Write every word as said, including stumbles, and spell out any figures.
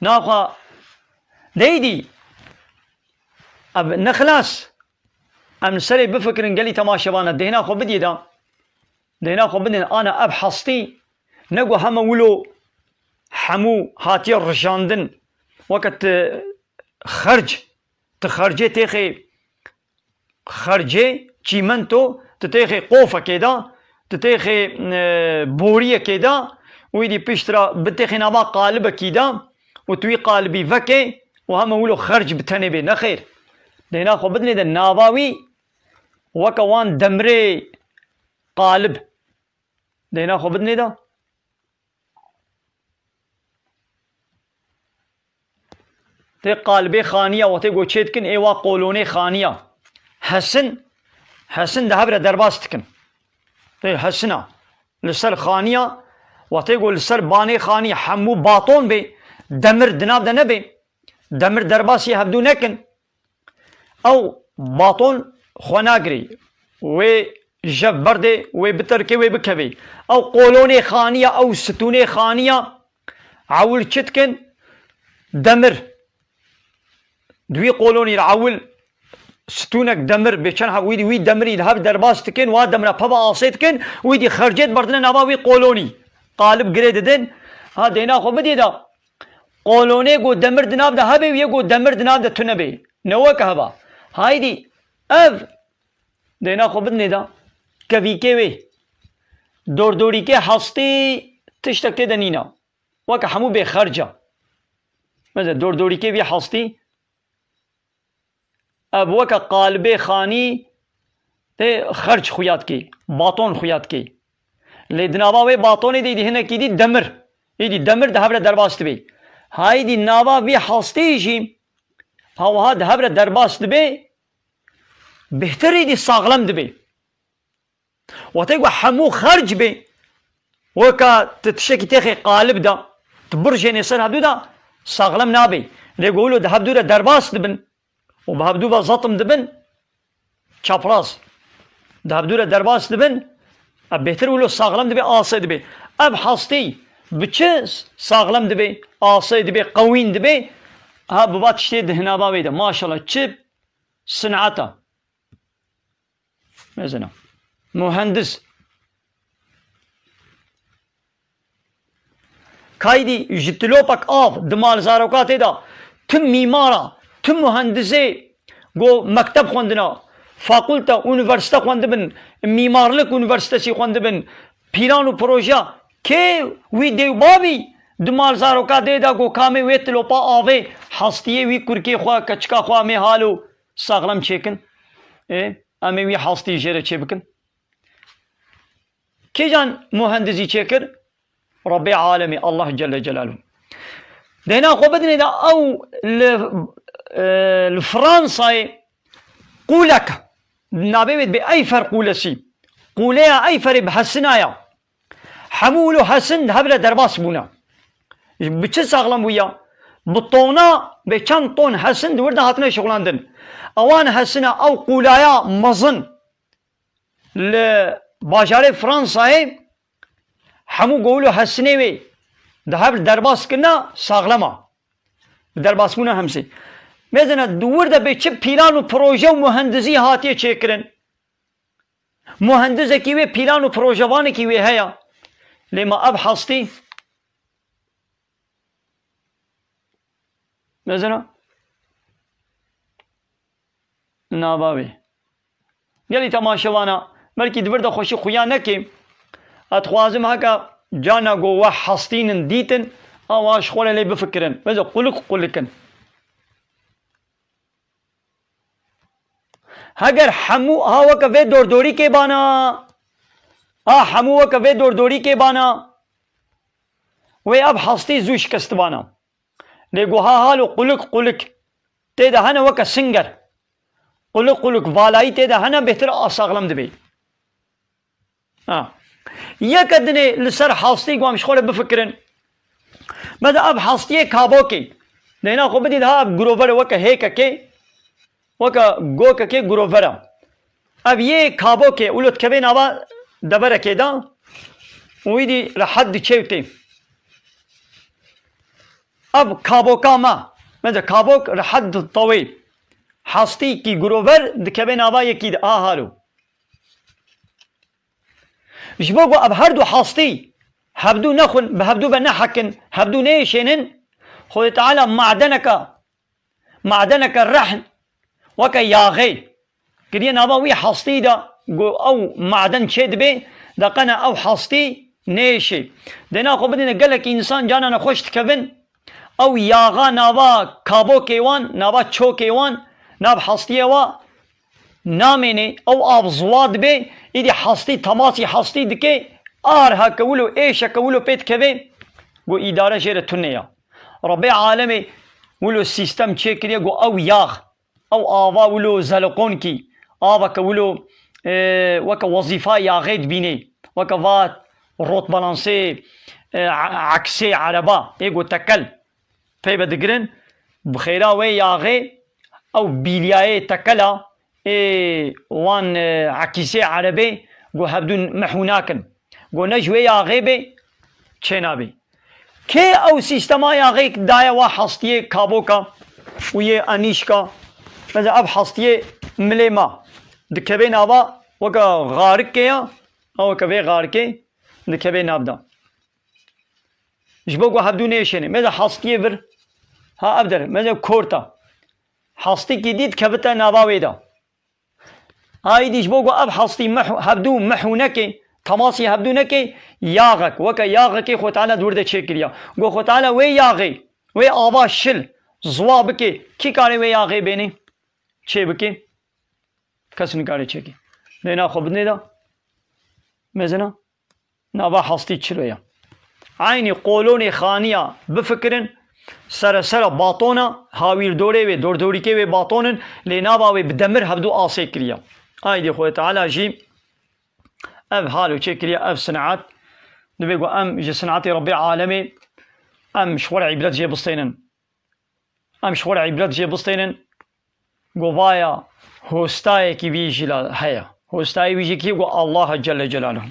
Naxwe deydî. Ev ne xilas. Em li serê bifikirin gelî temaşevana. Dêhna xwe bidî da. Dêhna xwe bidin. Ana ev hestî ne ku heme wilo hemû hatiye rijandin. Weke tu xerc, tu xercê têxê xercê, çîmento, tu têxê qofekê de, tu têxê, e, boriyekê de, wî dî pişt re bitêxê nava qalibekî de û tu wî qalibî vekê û heme wilo xerc bi tenê bê. Nexêr. Dêhna xwe bidinê de nava wî weke wan demirê qalib. Dêhna xwe bidinê de. Tê qalibê xaniya, wextê ku çê dikin, ê wa qolonê xaniya. Hesin, hesin di hev re derbas dikin. Tê hesina. Li ser xaniya, wextê ku li ser banê xanî hemû baton bê, demir di nav de nebe, demir derbasî hevdû nekin. Ew baton xwe nagirê. Wê jev berdê, wê biterkê, wê bikevê. Ew qolonê xaniya, ew stûnê xaniya, ewil çi dikin? Demir. Di wî qolonî re ewil stûnek demir bê çend heb, wî dî wî demirî li hev derbas dikin, wa demira peva asê dikin, wî dî xercê diberdine nava wî qolonî. Qalib girê didin. Ha, dêhna xwe bidî de. Qolonê ku demir di nav de hebe û yê ku demir di nav de tune bê. Ne weke heva. Haydî ev dêhna xwe bidinê de kevîkê wê. Dordorîkê hestî tiştek tê de nîne. Weke hemû bê xerc e. Mesela dordorîkê vî hestî Ev weke qalibê xanî tê xerc xuya dikê, baton xuya dikê. Lê di nava wê batonê de êdî hinekî dî demir. Êdî demir di hev re derbas dibe. Haydî nava vî hasteyê jî ha wiha di hev re derbas dibe, bêhtir êdî saxlem dibe. Wextê ku hemû xerc bê, weka tu tiştekî têxê qalib de, tu birjênê ser hevdû de, saxlem nabê. Lê ku wilo di hevdû re derbas dibin û bi hevdû ve zetim dibin, çapraz. Di hevdû re derbas dibin, ev bêhtir wilo saxlem dibê, asê dibê. Ev hastî bi çi saxlem dibê, asê dibê, qewîn dibê? Ha, bi va tiştê di hinava wê de. Maşallah, çi sineta. Mesela, muhendiz. Kaydî ji tilopek av di malzarokatê de, tim mîmara, tim muhendizê ku mekteb xwendina, fakulte, unîversîte xwendibin, mîmarlik unîversîtesî xwendibin, pîlan û proje, kê wî dê û bavî di malzarokatê de ku kamê wê tilopa avê hastiyê wî kurkê xwe, keçika xwe amê halo saxlem çêkin. Ê, em ê wî hastî jê re çêbikin. Kêjan muhendizî çêkir? Rabbê alemî, Allah Celle Celaluhu. Dêna xwe bidinê de ew li, e, li Fransayê qûlek, navê wê dibê Eyfer qûlesî. Qûleya Eyferê bi hesina ya. Hemû wilo hesin di hev re derbas bûne. Bi çi saxlem bûya? Bi tona, bi çend ton hesin di wir de hatine şixulandin. Ewan hesina ew qûlaya mezin li bajarê Fransayê hemû ku wilo hesinê wê di hev derbas kirina saxlem a. Bi derbasbûna hemsê. Mêzena di wir de bê çi pîlan û proje û muhendizî hatiye çêkirin. Muhendizekî wê pîlan û projevanekî wê heye. Lê ma ev hastî? Mezena? Nava wê. Gelî temaşevana, belkî di vir de xweşî xuya nekê. Ez dixwazim heke carna ku we hastînin dîtin, awa ji xwe re lê bifikirin. Meze qulik qulikin. Heger hemû ha weke vê dordorîkê bana, ha hemû weke vê dordorîkê bana, wê ev hastî zû şikestibana. Lê guha halo qulik qulik tê de hene weke singer. Qulik qulik valayî tê de hene bêhtir a saxlem dibê. Ha. Yeke dinê li ser hastî ku em ji xwe re bifikirin. Mede ev hastiyê kabokê. Dêna xwe bidî daha ev gurovere weke hêkekê, weke gokekê gurovere. Ev yê kabokê wilo dikeve nava deverekê de û wî dî rehet diçe û tê. ev kaboka me, mesela kabok rehet tawê, hastî kî girover dikeve nava yekî de, a halo. Ji bo ku ev her du hastî hevdû nexwin, bi hevdû ve nehekin, hevdû neyêşênin, Xwedê Teala madeneke, madeneke rehn, weke yaxê kiriye nava wî hastî de, ku ew maden çê dibe, de qene ew hastî nêşê. Dêna xwe bidîne gelek însan cana nexweş dikevin, ew yaxa nava kabokê wan, nava çokê wan, nav hastiyê wa namêne, ew av ziwa dibe, îdî hastî, temasî hastî dike, ar heke wilo êşeke wilo pê dikeve, ku îdare jê re tune ya. Rebê alemê wilo sîstem çêkiriye, ku ew yax, ew ava wilo zeliqon kî, aveke wilo, e, weke wezîfa yaxê dibînê, weke va rotbalansê, e, a-, aksê ereba, ê ku tekel pê ve digirin, bi xêra wê yaxê ew bîlyayê tekela ê wan, e, ekîsê erebê ku hevdû mehû nakin. Ku ne ji wê yaxê bê, çê nabê. Kê ew sîstema yaxê daye wa hastiyê kaboka û yê enîşka? Mesela ev hastiyê milê ma dikeve nava weke xarikê ya, ew weke vê xarikê dikeve nav de. Ji bo ku hevdû nêşêne. Mesela hastiyê vir, ha ev der, mesela korta. Hastîkî dî dikevite nava wê de. Aydî ji bo ku ev hastî meh-, hevdû mehû neke, temasî hevdû neke, yaxek, weke yaxekê Xwe Teala di wir de çêkiriya. Got Xwe Teala wê yaxê, wê ava şil, ziwa bike, kî kare wê yaxê bêne, çê bike? Kes nikare çêke. Lê naxwe bidinê de, mezina. Nava hastî çilo ye. Eynî qolonê xaniya bifikirin, seresera batona, hawîrdorê wê, dordorîkê wê baton in, lê nava wê bi demir hevdû asê kiriye. Aydî Xwedê Teala jî ev halo çêkiriye, ev sinat. Divê ku em ji sinatê Rebbê alemê em ji xwe re îbret jê bistênin. Em ji xwe re îbret jê bistênin. Govaya hostayekî vî jî la heye. Hostayê wî jî kî? Ku Allah Celle Celaluhu.